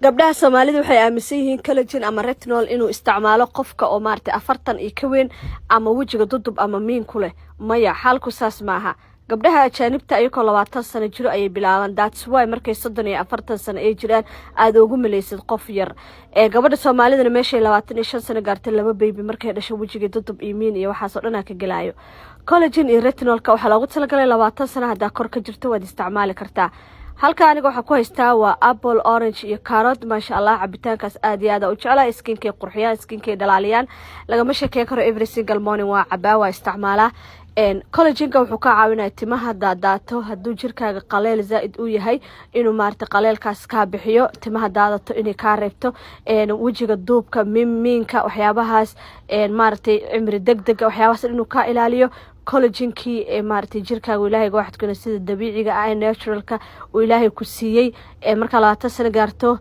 Gabdhaha Soomaalida waxay aaminsan yihiin collagen ama retinol inuu isticmaalo qofka oo maaragtay 40 iyo ka weyn ama wejiga dudub ama miin ku leh. Maya, xaalku saas maaha. Gabdhaha ajaanibta ayagoo 20 sano jiro ayay bilaabaan. That's why markay 30 iyo 40 sano ay jiraan aada ugu malaysid qof yar. Ee gabadha Soomaalidana meeshay 25 sano gaartay, laba baby markay dhasho, wejiga dudub iyo miin iyo waxaasoo dhan aa ka gelaayo. Collagen iyo retinolka waxaa loogu talagalay 20 sano haddaa kor ka jirto, waad isticmaali kartaa. Halka aniga waxaa ku haystaa waa apple, orange iyo carrot. Maasha Allah, cabitaankaas aad iyo aad u jeclaa. Skinkay qurxiyaan, skinkay dhalaaliyaan, lagama sheekeyn karo. Every single morning waa cabaa, waa isticmaalaa. Collagenka wuxuu ka caawinaya timaha daadaato, hadduu jirkaaga qaleel zaa-id uu yahay, inuu maarata qaleelkaas kaa bixiyo, timaha daadato inay kaa reebto, wejiga duubka, miinka, waxyaabahaas maaragtay, cimri deg dega, waxyaabahaas inuu kaa ilaaliyo. Collagenkii ee maaragtay jirkaaga Ilaahayga waxadkuna sida dabiiciga ah ee naturalka uu Ilaahay ku siiyey markaa 20 sano gaarto.